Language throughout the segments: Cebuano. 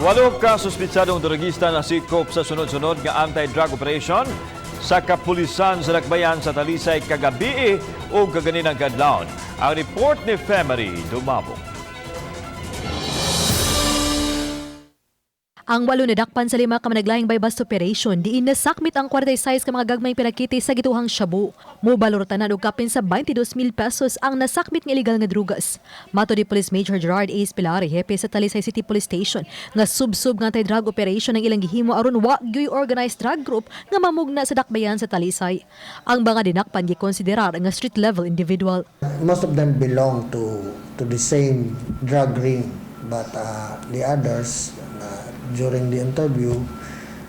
Walo ka suspitsadong drogista nasikop sa sunod-sunod nga anti-drug operation sa kapulisan sa Dakbayan sa Talisay kagabi o kaganinang kadlawon. Ang report ni Femery Dumabok. Ang walo nadakpan sa lima ka managlahing buy-bust operation diin nasakmit ang 46 ka mga gagmayng pinakiti sa gituhang shabu. Mobalor tanan og kapin sa 22,000 pesos ang nasakmit nga illegal nga drugas. Matod ni Police Major Gerard A. Pilari, hepe sa Talisay City Police Station, nga sub-sub nga anti-drug operation ang ilang gihimo aron wa gyoy organized drug group nga mamugna sa dakbayan sa Talisay. Ang mga dinakpan gikonsiderar nga street level individual. Most of them belong to the same drug ring, but the others, during the interview,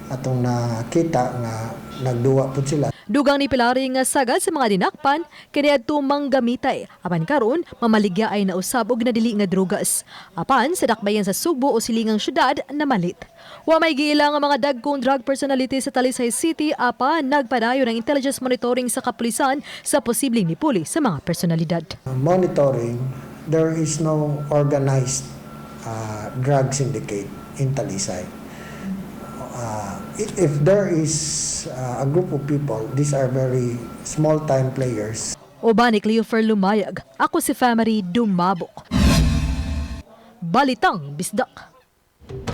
atong nakita nga nagduwa pud sila. Dugang ni Pilari nga sagad sa mga dinakpan kaniadto manggamitay apan karon mamaligya ay nausab og nadili nga drugas. Apan sa dakbayan sa Sugbo o silingang syudad namalit. Wa may giila nga mga dagkong drug personality sa Talisay City, apan nagpadayon ang intelligence monitoring sa kapulisan sa posibleng nipuli sa mga personalidad. Monitoring, there is no organized drug syndicate in Talisay. If there is a group of people, these are very small time players. Uban ni Cleofer Lumayag, ako si Family Dumabok. Balitang Bisdak.